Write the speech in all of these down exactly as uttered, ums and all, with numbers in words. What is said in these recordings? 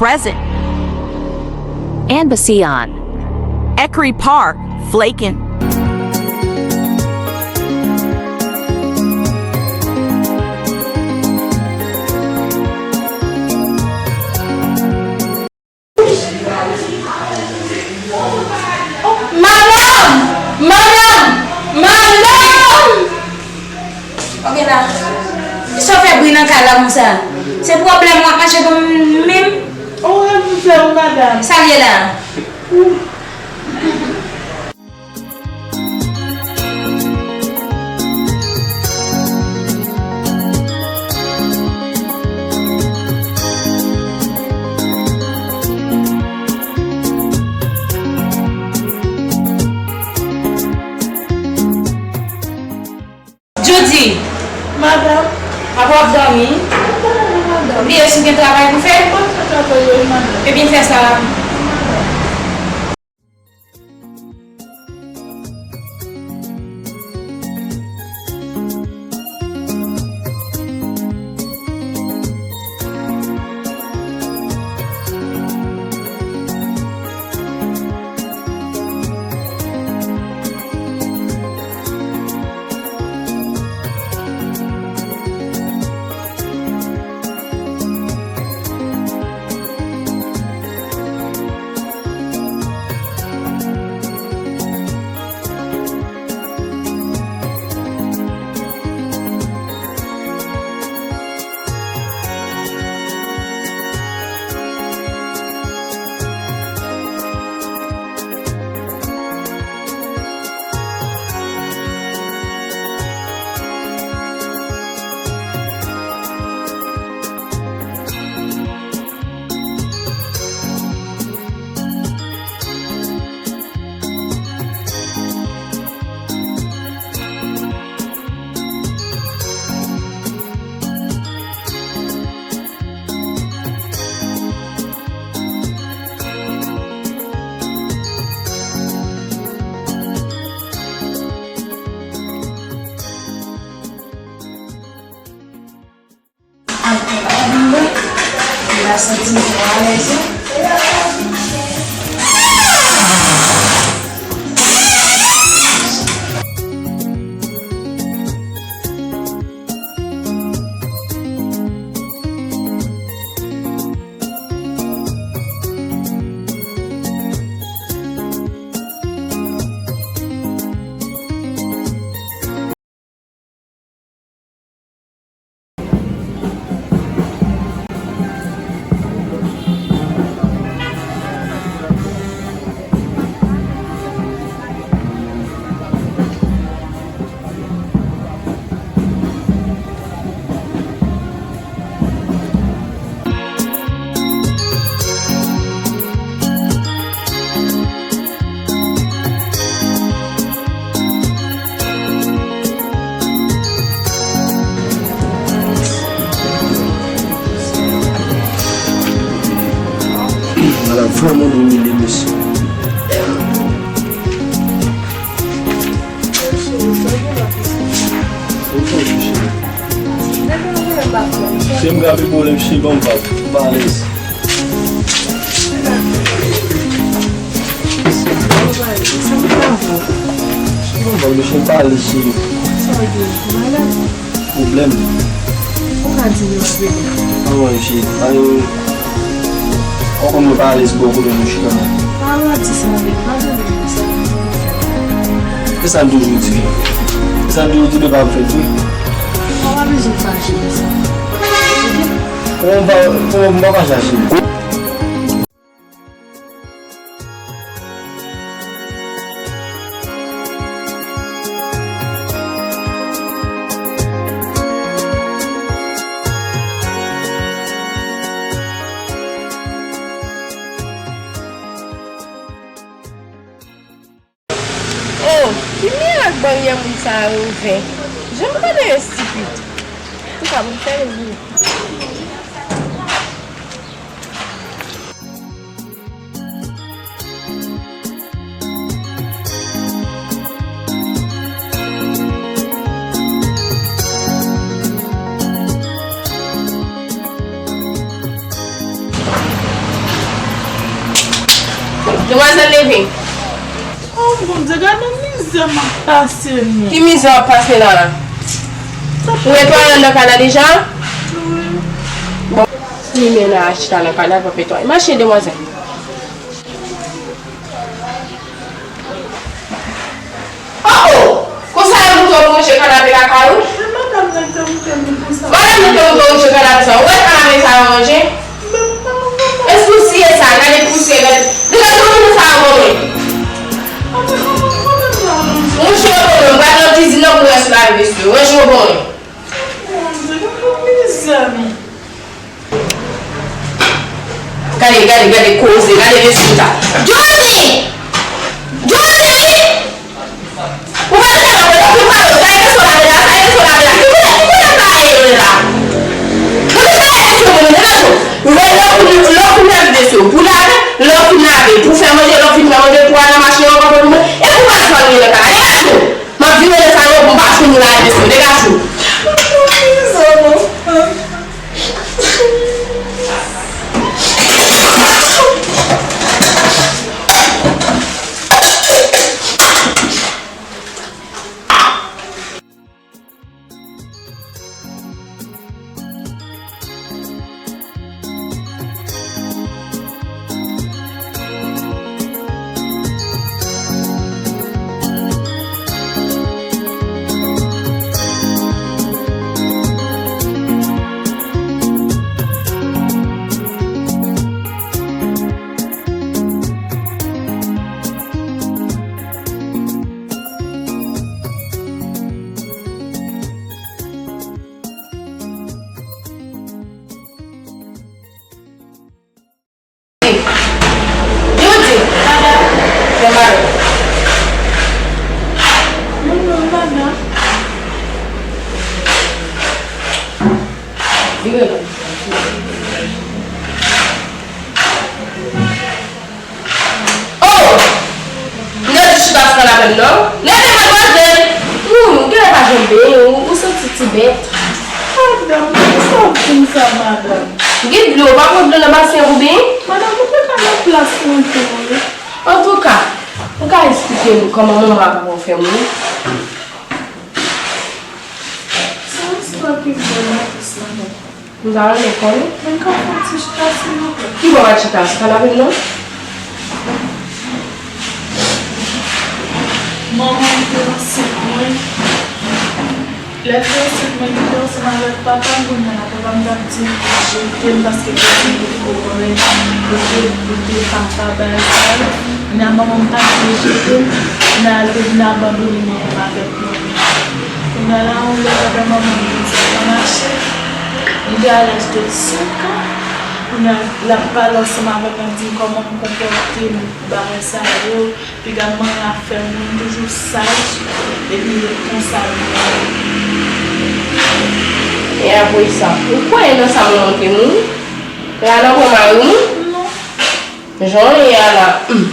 present. Ambition. Ekri par, flaken. Madanm! Madanm! Madanm! Ok la. Kisa w fè bri nan kay la konsa? Se pwoblèm w ap mache pou m menm? Ou menm pou fè w, madanm. Sa l ye la? Judy! Madanm. Apa w ap dòmi? Madanm. Bliye si w gen travay pou fè? Mwen fè travay yo, wi, madanm. Ebyen, fè sa. Al konprann mwen, m pa santi m twò alèz non. Madanm, fè moun imilye mesye. Se m k ap pale, cheri, ban m pa, m pa alèz. Cheri, ban m pale, cheri. Pwoblèm. Ou ka di nou anpil. Anmwey, cheri. Ayo. Ou konn mwen pa alèz bò kote nou chita la. Pa di sa, men pa vle di sa. E sa n toujou di. E sa n toujou di, men pa fè vre. Ou pa bezwen fache pou sa. Kòman m pa, kòman m pa fache? Oh, ki mirak baryè moun sa yo ouvè? Jan m konnen yo estipid. Antouka, ban m fè vini. Demwazèl, leve. Oh, Bondye, gade mizè m ap pase, non. Ki mizè w ap pase la? Ou wè paran nan kay la deja? Wi. Bon, li mennen a chita nan kay la, pa fè twò. Mache, demwazèl. Oh, oh! Konsa yo moute w pou ranje kanape lakay ou? Men madanm nan te moute m konsa. Madanm nan te moute w ranje kanape sa. Ou wè kanape sa yo ranje? Men madanm. E pousyè sa, gade pousyè, gade. Degaje w nan sa yo ban mwen. Ranje yo ban mwen, m pral nan kizin nan pou rès lavi mesye. Ranje yo ban mwen. Bondye, gade mizè m. Gade, gade, gade koze, gade mesye sa. Jodi! Jodi! Ou pa tande mwen, ou pa tande, sa e kesyon lave la, sa e kesyon lave la. Ki koulè, ki koulè sa ye la? Gade sa e kesyon mwen, gade sa. Lè, lè ou, lè ou fin lave mesye, pou lave, lè ou fin lave, pou fè manje, lè ou fin fè manje, pou al nan machin an, pou mwen, e pou pa fè manje nan kay la, degaje w. M ap vire lè sa yo pou m pa jwenn ou la, mesye, degaje w. Jodi, fè mari. Vire la. Oh! M te di chita sou kanapè m non. Leve, madmwazèl! Ou, ou genlè pa janm benyen, ou, ou santi ti bèt. Madanm, poukisa w di m sa, madanm? Gen dlo, ou pa pran dlo nan basen an pou benyen? Madanm, ou te ka nan plas mwen tou, wi. Antouka, ou ka esplike m kòman manman w ap fè mouri? Se yon istwa ki vrèman tris, madanm. M ta renmen konnen. Men m ka fè yon ti chita, silvouplè? Kibò w al chita? Sou kanapè m nan? Manman m te ansent mwen. Lè l te ansent mwen, li te ansanm avèk papa m, kounye a la, papa m t ap di l pou l jete m paske l te di m li te konprann, li te, li te papa bagay sa yo. Kounye a, manman m pa t vle jete m, kounye a, l te vin abandone manman m avèk mwen. Kounye a la, yon lè, pandan manman m vin sa pa mache, li te a laj de senk an. Kounye a, l ap pale ansanm avè m, l ap di m kòman m konpòte m, bagay sa yo. Piga manman ap fè moun toujou saj, epi ret konsa li. E apre sa, ou kwè nan sa manman te mouri? La nan bra mari w? Non. Jan w ye a la, hmm.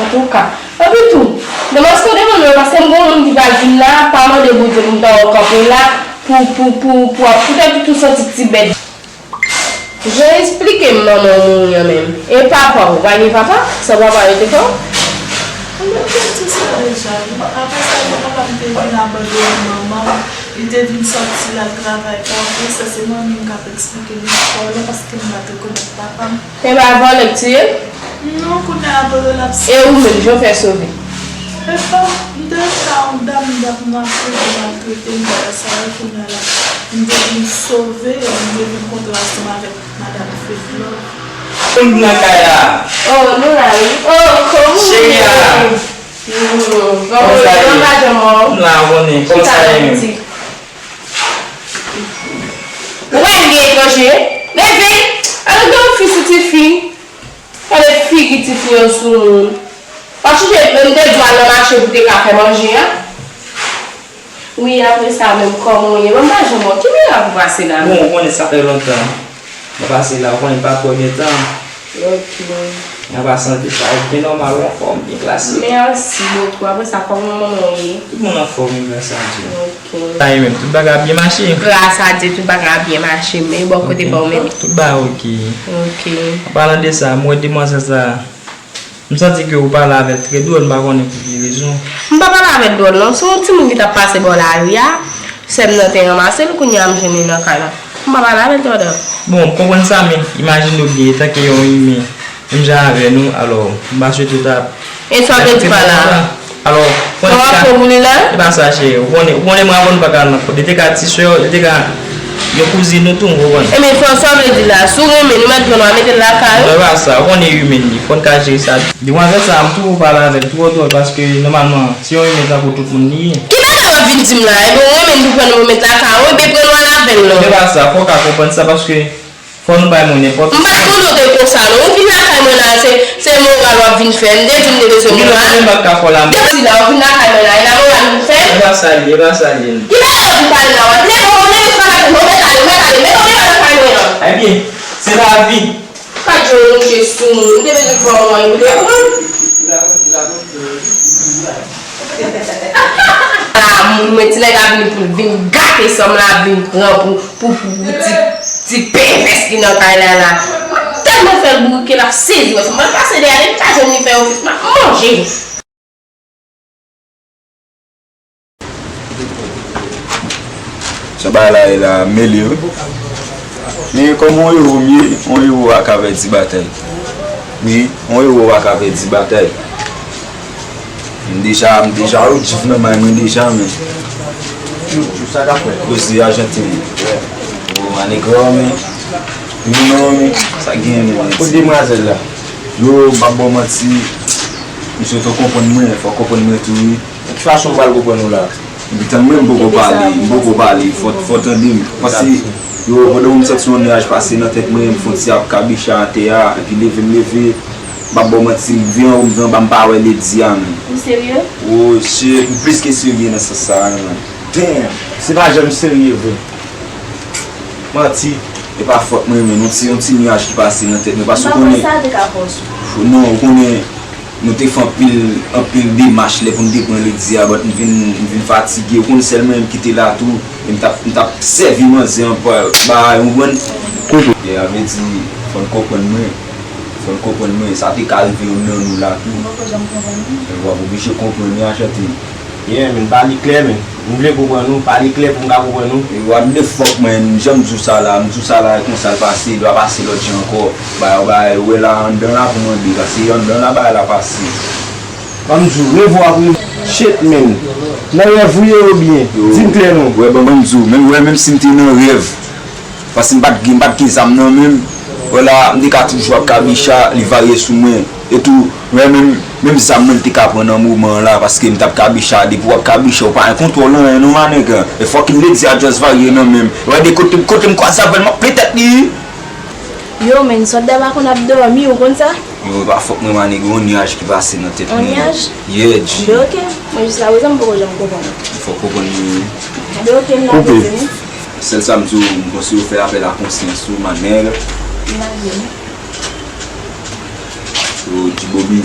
Antouka. Epi tou, demen si w demann mwen, paske m gon moun ki pral vin la, pa mande Bondye pou m ta wè w kanpe la, pou, pou, pou, pou ap, poutèt ou tou santi ti bèt. Jan esplike m manman w mouri an menm. E papa w, ou pa gen papa? San papa yo te fè w? Mwen te di sa deja, wi. Apre sa, lè papa m te vin abandone manman m, li te vin sòti l al travay pa vre, sa se manmi m k ap eksplike m istwa w la, paske m pa t rekonèt papa m. E pa vòlè k tiye l? Non, kounye a, pandan l ap... E ou menm, jan w fè sove? E pa, m te ka yon dam, m t ap maltrete, maltrete m, bagay sa yo, kounye a la, m te vin sove, m te vin kontre ansanm avèk madanm Fedlove. Moun nan kay la. Oh, nou la, wi. Oh, kòman w ye? Cheri a. Mm, kòman w ye? Kòman w ye? Mwen pa janm wè w. M la, konnen. Kòman sa ye menm? Ou pa gen etranje? Leve! Alò, gen yon fi sou ti fi. Gade figi tifi an sou moun. W ap chèche menm de dwa nan mache pou te ka fè manje a. Wi, apre sa menm, kòman w ye? Mwen pa janm wè w. Ki mirak ou pase la menm? Bon, ou konnen sa fè lontan. Mwen pase la, ou konnen m pa twò gen tan. Ok. Apa sante sa, ou byen nòmal, ou anfòm, byen klase. Mèsi bokou. Apre sa, kòman manman w ye? Tout moun anfòm, wi, gras a Dye. Ok. Sa ye menm, tout bagay ap byen mache? Gras a Dye, tout bagay ap byen mache. Men bò kote pa w menm? Tout bagay ok. Ok. An palan de sa, m wè demwazèl sa, M santi ke ou pale avè l trè dwòl, m pa konnen pou ki rezon. M pa pale avè l dwòl non, se yon timoun ki t ap pase bò lari a. Sè m nan te ranmase l, kounye a m jwenn li nan kay la. M pa pale avè l twò dwòl. Bon, m konprann sa, men imajine w byen, etanke yon imen, menm jan avè nou, alò, m pa swete w ta... E sa w vle di pa la? Alò, ou konn sa, pou li la? E pa sa, cheri. Ou konnen, ou konnen mwen avè w nou pa ka al nan kòd. Li te ka ti sè, li te ka yon kouzin nou tou, ou konprann? Ebyen, fò sa w vle di la, si w renmen, nou mèt pran nou al mete l lakay ou. Non, e pa sa, ou konnen imen li, fò n ka jere sa. Demwazèl sa a, m twouve w pale avè l twò dwòl, paske nòmalman, se yon imen tankou tout moun li ye. Ki bagay w ap vin di m la? Ebyen, ou renmen n pou pran nou pou met lakay ou, ebyen pran nou al avè l non. E pa sa, fò w ka konprann sa, paske fò nou bay mwen nenpòt. M pa t konnen w te konsa non. Ou vin lakay mwen la, se, se moral w ap vin fè. M te di m te bezwen moral. Ou vin lakay mwen la, m pa t ka fè w la. Depi la, ou vin lakay mwen la, e lamoral ou vin fè? E pa sa l ye, e pa sa l ye. Ki bagay w ap vin pale la? W ap leve, w leve sou lakay mwen, w mèt ale, w mèt ale, mèt w devan lakay mwen an. Ebyen, se lavi. Pa t janm mouche sou moun. M te bezwen fè w anyen, ou te konprann? A, moun mwen, ti nèg la vini pou l vin gate san m la, vin pran pou, pou, pou, pou ti, ti pèvès ki nan kay la la. Mwen tèlman fè l bourike, l ap sezi wè sa. Mwen pase dèyè li, m pa jwenn li fè ofis, m ap manje. Jan bagay la ye la, mele wi. Men kòm yon ewo m ye, yon ewo a ka pèdi batay. Wi, yon ewo a ka pèdi batay. M deja, m deja, yo djif nan may mwen deja, men. Yo se Ajantin. Yo, Manegra, men. Yo, non, men. Sa k genyen, men. Kote demwazèl la? Yo, m p ap ba w manti. M swete w konprann mwen, fò w konprann mwen tou, wi. Ki fason m pral konprann ou la? Epi tann mwen, m poko pale, m poko pale, fò, fò tande m. Paske, yo, pandan m santi yon nyaj pase nan tèt mwen, m fè yon ti ap kabicha atè a, epi leve m leve, m p ap ba w manti, m rive anwo, m rive anba, m pa wè Lady a, men. Ou serye? O, shit, m plis ke serye nan sans sa a, man. Damn! Se pa janm serye vre. Manti. E pa fòt mwen, men, yon ti, yon ti nyaj ki pase nan tèt mwen, paske ou konnen. M pa panse sa te ka fòs ou. Non, ou konnen, nou te fè anpil, anpil demach lè pou n te pran Lady a, but m vin, m vin fatige, ou konn sèl mwen menm ki te la tou, e m t ap, m t ap sèvi manzè an pa, ba, ou konprann? Konprann. E a vle di, fò n konprann mwen, fò n konprann mwen, sa te ka rive youn nan nou la tou. Mwen poko janm konprann ou. E w ap oblije konprann, e a chante. Yeah, men, pale klè, men. M vle konprann ou, pale klè pou m ka konprann ou. E what the fuck, man, jan m di w sa la, m di w sa la, e konsa l pase, l pa pase lòt jan ankò. Bagay, bagay, ou wè la, anndan la pou mande, paske anndan la, bagay la pase. Ban m di w, revwa pou shit, man. Nan rèv ou ye oubyen? Yo, di m klè non. Wè, ban, ban m di w, menm, wè, menm si m te nan rèv, paske m pa t gen, m pa t gen zam nan men m. Wè la, m te ka toujou ap kabicha, li varye sou mwen. E tou, wè menm, menm zam mwen li te ka pran nan moman an la, paske m t ap kabicha, depi w ap kabicha, ou pa gen kontwòl anyen non, manèg. E fucking Lady a just varye nan men m. Wè de kote, kote m kwaze avè l, m ap plen tèt li. Yo, men, sòlda pa konn ap dòmi, ou konn sa? Yo, e pa fòt mwen, manèg, yon nyaj ki pase nan tèt mwen. Yon nyaj? Yeah, G. Be, ok. Mwen, jiskaprezan, m poko janm konprann. Fò w konprann mwen. Be, ok, m la vle di nou. Sèl sa m di w, m konseye w fè apèl a konsyans ou, manèg. Imajine. Yo, G-Bobby,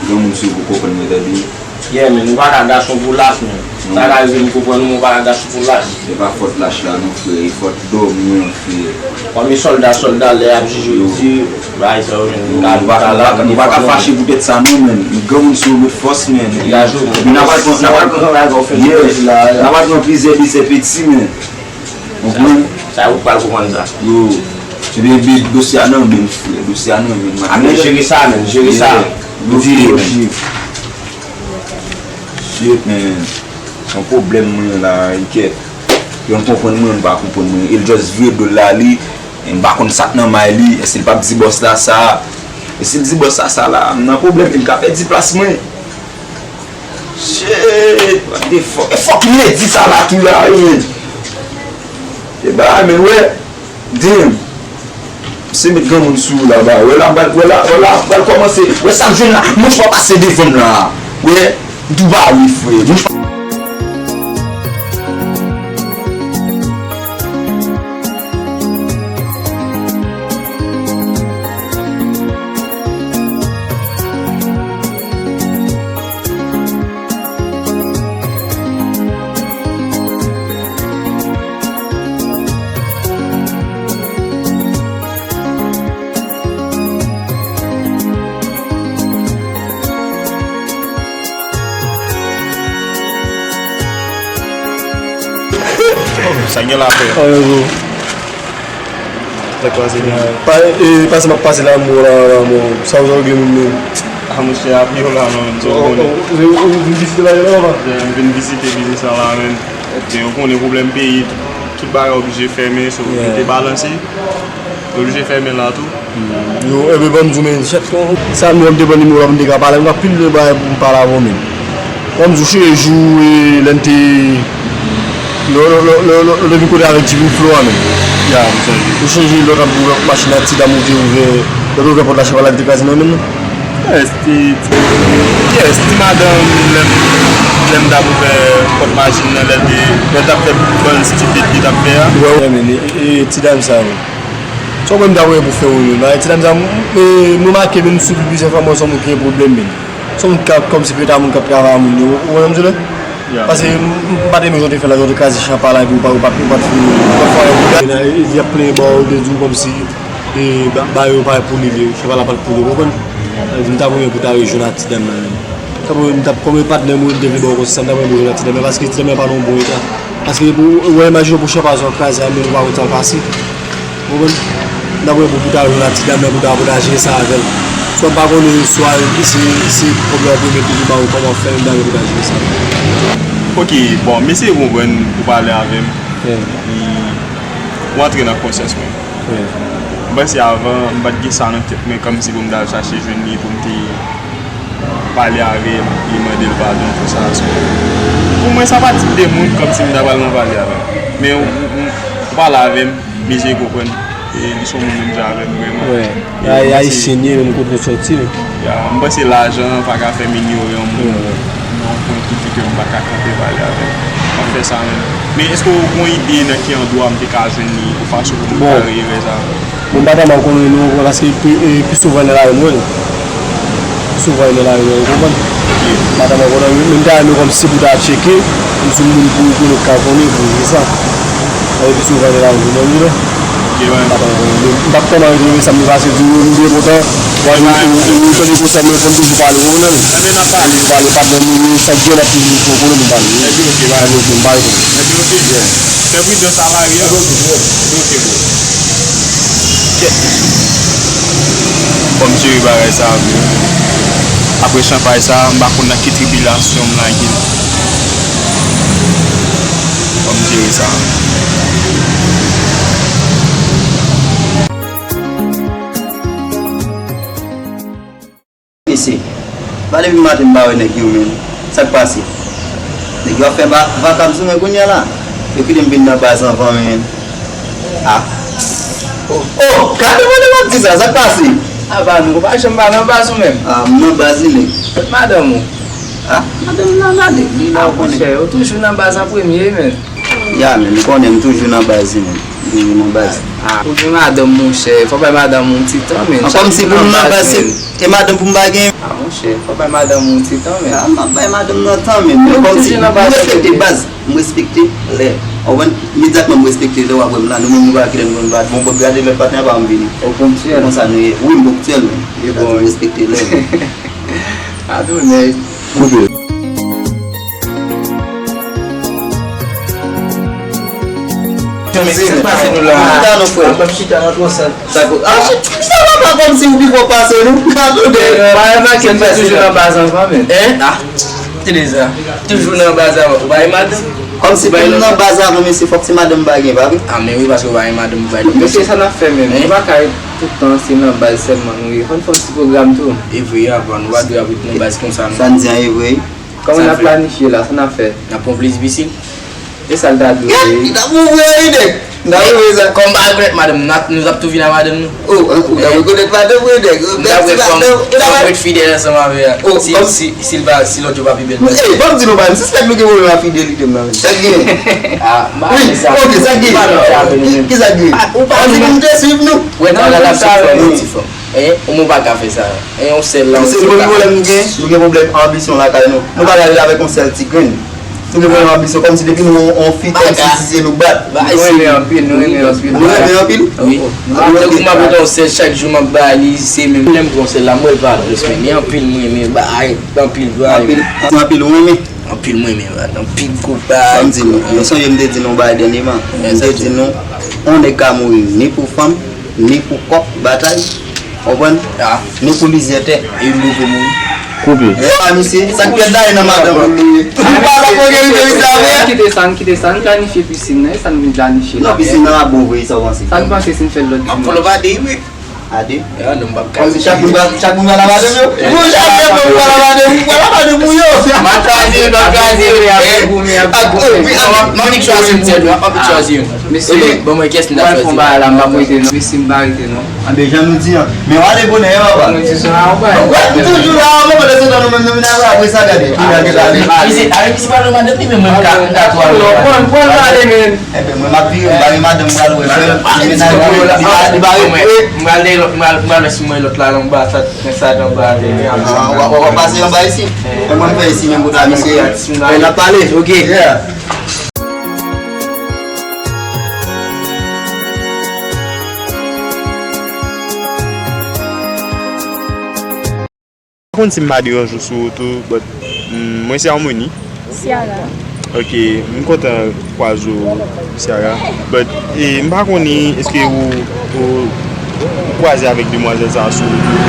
granmoun sou pou konprann mwen, tande. Yeah, men, ou pa ka gason pou lach, men. Sa ka rive m konprann ou, men ou pa ka gason pou lach. Se pa fòt lach la non, frè, e fòt dòmi an, frè. Kòm e sòlda, sòlda, lè y ap jije yo, di, bagay sa yo, men, nou pa ka, nou pa ka fache poutèt sa non, men. Granmoun sou yo met fòs, men. Epi n a pral pran, n a pral pran, yeah, n a pral pran plizyè desè peti, men. Ou konprann? Sa yo pral konprann sa. Yo, se de, de, dosye a nan men m, frè. Dosye a nan men m. A men jere sa, men, jere sa. Yo, yo, yo. Shit, man. Se yon pwoblèm mwen la, enkèt. Yo konprann mwen, m pa konprann mwen. E l just vire do l la, li. E m pa konn sa k nan may li. Èske l p ap di bòs la sa? E si l di bòs la sa la, m nan pwoblèm, e m ka pèdi plas mwen. Shit, what the fuck? E fucking Lady sa la tou la, wi, men. E bagay, men, wè. Damn. Misye met granmoun sou ou la, ba. Wè la, wè la, wè la, pral kòmanse. Wè sa m jwenn la. Mouch pa pase devan m la. Wè, m tou ba wi, frè. Mouch pa Sa gen lapè. Anyen bro. Sa k pase menm? Pa, e, pase m ap pase la, mò la, la, mò. Sa ou regle moun menm? A, monchè, ap yo la, non, menm, sa ou konnen. Ou, ou, ou vin vizite la, la, papa? Yeah, m vin vizite biznis la, la, menm. Men ou konnen pwoblèm peyi, tout, tout bagay oblije fèmen, so, nou te balanse. Oblije fèmen la tou. Yo, enben, ban m di w, men, chèf, sa, mwen, m te pran nimewo la, m te ka pale, m gen anpil de bagay pou m pale avè w, men. Ban m di w, chire jou, e, lè n te, lè, lè, lè, lè, lè, lè vin kote avèk Jimmy Flo a, men. Ya, m sonje. Ou sonje lè w t ap ouvè machin nan, ti dam ou te ouvè, lè w te ouvè pòt la, chèf la, li te kraze nan men nou? Yes, ti, ti, yes, ti madanm, lè m, lè m t ap ouvè pòt machin nan, lè l te, lè l t ap fè bann stupid li t ap fè a. Wè, wè, men, e, e, e, ti dam sa, men. Sa w kwè m ta voye pou fè w menm? Bagay ti dam sa, m, m, m remake menm sou plizyè fwa, mwen se yon moun ki gen pwoblèm menm. Se yon moun k ap, kòmsi peta moun k ap travay a moun yo. Ou konprann sa m di w la? Paske m, m pa t renmen jan w te fè la, jan w te kraze chanpay la, epi ou pa, ou pa, ou pa t fin, ou pa t fè anyen pou gade. Y ap plenyen ba w, yo te di w kòmsi, e, ba, ba yo pa pou li, li, chanpay la pa t pou li, ou konprann? Sa vle di m ta renmen pou ta rejwenn ak ti dam nan menm. Sa pou m t ap, kòm e patnè m ou, m te vle ba w konsèy sa, m t ap renmen pou w jwenn ak ti dam nan, paske ti dam nan pa nan yon bon eta. Paske pou, ou wè, imajine w pou chanpay sa w kraze a, men ou pa konn sa w pase. Ou konprann? N ap wè pou, pou ta jwenn ak ti dam nan, pou ta, pou ta jere sa avè l. Swa m pa konnen, swa se, se pwoblèm w premye toujou ba ou, kòman w fè, m ta renmen pou ta jere sa. Ok, bon, m eseye konprann ou pale avè m. Epi, ou antre nan konsyans mwen. M panse avan, m pa t gen sa nan tèt mwen, kòmsi pou m t al chache jwenn li, pou m te pale avè l, li mande l padon, tout sa. So, pou mwen, sa pa tip de moun kòmsi m ta pral nan pale avè l. Men ou, ou, ou, ou pale avè m, m eseye konprann. E li se yon moun menm jan avè m, vrèman. Wè. E ay-, m panse ayisyen ye, menm kote w sòti. Ya, m panse lajan pa ka fè m inyore yon moun nan yon pwen ki di ke m pa ka kanpe pale avè l. M ap fè sa menm. Men èske w gon ide nan ki andwa m te ka jwenn li, yon fason pou m repare erè sa? Bon, m pa tèlman konnen non, paske pi, e, pi souvan nan lari m wè l. Pi souvan nan lari m wè l, ou konprann? M pa tèlman konnen, men m ta renmen kòmsi pou ta tcheke, m se yon moun pou ou konnen, ka konnen, pou ou, se sa. Sa vle di si w pa gen lajan, ou menm, ou menm. M pa t, m pa t kòman retwouve sa m te pase, di w, m byen kontan. Ou, ou, ou, ou tande konsèy mwen, fò m toujou pale, ou konprann? Toujou pale, patnè m, sa k gen, n ap toujou fè konnen pou pale. Epi, ok, pale, ok, m pale. Epi, ok, fè pridans a lari a. Epi, ok, bro. Fò m jere bagay sa a vre. Apre chanpay sa a, m pa konn nan ki tribilasyon m lage l. Fò m jere sa. Mesye, pa depi maten m pa wè nèg yo menm. Sa k pase? Nèg yo ap fè ba-, vakab sou mwen kounye a la. Yo kite m vin nan baz anvan menm. Ah. Oh, oh, gade mwen m ap di sa, sa k pase? Apa nou, ou pa janm pa nan baz ou menm? Ah, m nan baz wi, nèg. Kot madanm ou? Ah, madanm nan gade, li la ou konnen. Monchè, ou toujou nan baz an premye, men. Ya, men, ou konnen m toujou nan baz wi, men. M toujou nan baz. Ah, ou gen madanm, monchè, fò bay madanm ou ti tan, men. An kòmsi pou m nan baz, se, e madanm pou m pa gen. Ah, monchè, fò bay madanm ou ti tan, men. Ah, m ap bay madanm nan tan, men. Men kòmsi, m respekte baz. M respekte lè. Ou konprann? Imedyatman m respekte lè w ap wè m la. Nou menm nou pa kite m konn bat. Bon, bon, gade lòt patnè pa m vini. Ou ponktyèl. Konsa nou ye. Wi, m ponktyèl, men. E bon, m respekte lè. Adounèy. Koupe. Sa k pase nou la? Chita non, frè. N ap chita nan twò sa. Sa ko-, ah, chita, chita papa, kòmsi ou pi fò pase nou. Gade w de. Ba, e pa ki toujou nan baz anvan, men. Hein? Ah. Tande sa. Toujou nan baz avan. Ou pa gen madanm? Kòmsi pou m nan baz avan, mesye, fòk se madanm m pa gen, pa vre? Ah, men wi, paske ou pa gen madanm, ou pa gen. Mesye, sa n ap fè menm? Nou pa ka ret tout tan se nan baz sèlman nou ye. Fò n fè yon ti pwogram tou. E vre, avan, nou pa dwe ap ret nan baz konsa, non. Sa n di an e vre. Kòman n ap planifye la? Sa n ap fè? N ap pran plis bisil? E sa l ta dwe ye. Li t ap ouvri an ide. M ta ouvri sa. Kòm m pa rekonèt madanm, n ap, nou t ap tou vin a madanm nou. Oh, ou t ap rekonèt madanm ou, nèg. M t ap wè kòm, kòm m ret fidèl ansanm avè a. Oh, si, si, si l pa, si lòt yo pa pi bèl. Eh, ban m di nou bagay, m sispèk nou gen pwoblèm ak fidelite m nan, men. Sa k gen? Ah, m pa wè sa. Ok, sa k gen? Ki, ki sa k gen? Ou pa di pou m te swiv nou. Wè, nan relasyon fò, non, ti fò. Eh, ou mwen pa ka fè sa. Eh, yon sèl la, se pa pwoblèm nou gen, nou gen pwoblèm anbisyon lakay nou. Nou pa ka viv avèk yon sèl ti grenn. Nou gen pwoblèm anbisyon, kòmsi depi nou yon, yon fi, kòmsi si se nou bat. Nou renmen anpil, nou renmen anpil. Nou renmen anpil? Wi. Tankou m ap rete yon sèl, chak jou m ap ba li, se menm. Lè m gen yon sèl la, m wè l pa très, men gen anpil m renmen, ba, anpil, ba. Anpil, anpil ou renmen? Anpil mwen renmen bat, anpil gwo bat. Sa m di nou, nou sonje m te di nou bagay dènyèman. M te di nou, yon nèg ka mouri ni pou fanm, ni pou kòk, batay. Konprann? Ni pou lizyè tè. E yon nouvo moun. Koupe. E pa misye, sa k pèt la, e nan madanm. Ou pa la pou gen rive sa vre. Kite sa, n kite sa, n planifye pisin nan, e sa n vin planifye la. Non, pisin nan ap bon vre, sa w panse? Sa n panse si n fè l lòt dimanch? M ap fè l pa de, wi. A de? Ya, non, m p ap ka. Kòmsi chak moun va, chak moun va la madanm yo? Bon, chak moun va la madanm, ou pral la madanm pou yo. M ap chwazi, m ap chwazi. M ap vin chwazi m sèl, m ap vin chwazi. Mesye, bon, mwen, kiyès m ta chwazi? Mwen fon bagay la, m p ap rete non. Mesye, m pa rete non. Anben, jan nou di an. Men w ale bonè, papa. Mwen di sa, w wè. W wè, m toujou la, mwen, pandan se tan nou menm, nou vin apre, apre sa, gade. Gade, gade. Misye, a, misye pa nan madanm li menm, mwen, m ka, m ka twò al. Pran, pran, pale, men. Enben, mwen, m ap vire, m bare madanm, m pral wè, frè m, li mennaj li, li pa, li pa ret vre. M pral de lòt, m pral, m pral wè si mwen lòt la, nan ba sa, nan sa, nan ba, w ap, w ap pase anba isi. E mwen, m fè isi, menm kote a misye a. N ap pale, ok. Yeah. Pa konn si m pa deranje w sou wout ou, but, mm, mwen se Harmonie. Ciara. Ok, m kontan kwaze w, Ciara. But, e, m pa konnen èske ou, ou, ou kwaze avèk demwazèl sa a sou wout ou?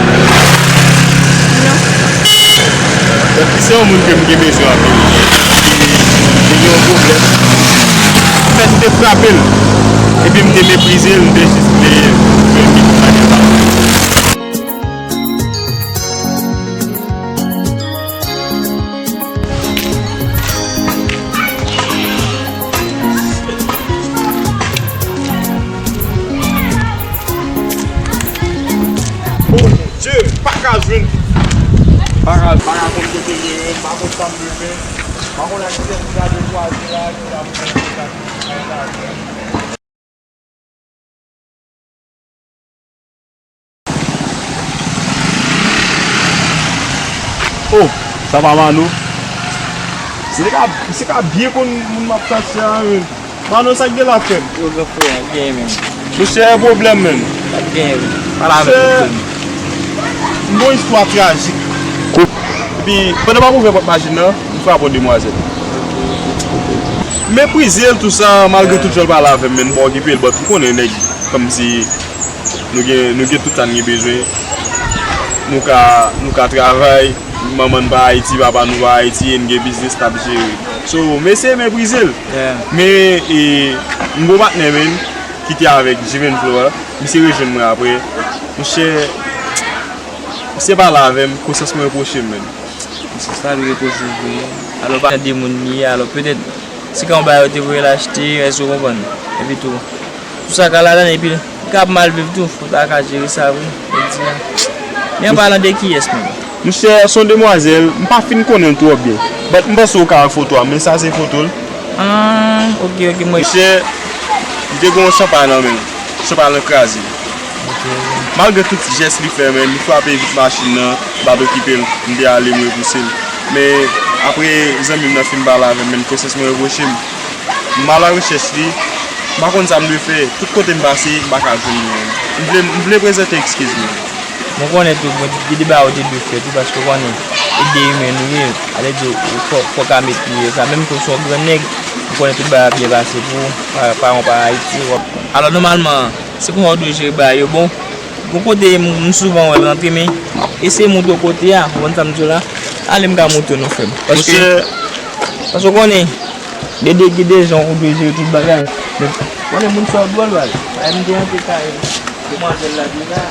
Non. But, se yon moun ke m gen bezwen anpil. E, te gen yon pwoblèm. Anfèt, m te frape l. Epi m te meprize l, m te jis vle jwenn li pou bagay sa. Bondye, m pa ka jwenn. Pa ka, pa ka konn kote m ye, m pa konn sa m bezwen. M pa konn ak kiyès m gade kwaze la, ki la pou mwen kontak. Oh, sa pa Mano? Se ka, se ka byen konn moun m ap chache a, men. Mano, sa k gen la, frè m? Yo, gran frè, ap genyen, men. Monchè, pwoblèm, men. Ap genyen, wi. Pale avèk nou, frè m. Monchè, m gon istwa trajik. Epi, pandan m ap ouvè pòt machin nan, m frape yon demwazèl. M meprize l, tou sa, malgre tout jan l pale avè m, men m pa okipe l, but m konnen nèg, kòmsi Nou gen, nou gen tout sa n gen bezwen. Nou ka, nou ka travay. Manman n pa Ayiti, papa nou pa Ayiti, e n gen biznis n ap jere. So, m eseye meprize l. Yeah. Men, e, m gon patnè, men, ki te avèk Jivenflo a. Misye rejwenn mwen apre. Monchè, misye pale avè m, konsyans mwen repwoche m, men. Misye sa l repwoche w vre. Alò, pa de moun li ye, alò, petèt, se ka yon bagay yo te voye l achte, èske w konprann? Epi tou, Tout sa ka ladan, epi li ka ap mal viv tou, fò ta ka jere sa vre, jodi a. Men an palan de kiyès menm? Monchè, se yon demwazèl, m pa fin konnen l twò byen. But m panse w ka wè foto a, men sa se foto l. Ah, ok, ok, mwen. Monchè, m te gen yon chanpay nan men l. Chanpay lan kraze. Ok, ok. Malgre tout jès li fè, men li frape vit machin nan, m pa t okipe l, m te ale, m repouse l. Men apre zanmi m nan fin pale avè m, men konsyans mwen repwoche m. M al a rechèch li, m pa konn sa m dwe fè. Tout kote m pase, m pa ka jwenn li menm. M vle, m vle prezante ekskiz mwen. Mwen konnen tou, mwen gen de bagay ou te dwe fè tou, paske w konnen, e de imen nou ye, sa vle di ou fò, fò w ka meprize sa. Menm ke w se yon gran nèg, mwen konnen tout bagay ap byen pase pou ou, pa, pa yon pa Ayiti, w ap. Alò, nòmalman, se konsa w dwe jere bagay yo. Bon, gon kote m, m souvan wè l rantre, men eseye montre w kote a, ou konprann sa m di w la? Ale m ka montre w non, frè m. Paske, paske w konnen, Gen de, gen de jan ou dwe jere tout bagay. Men, konnen moun sa yo dwòl, baz. Bagay m te rantre kay demwazèl la deja.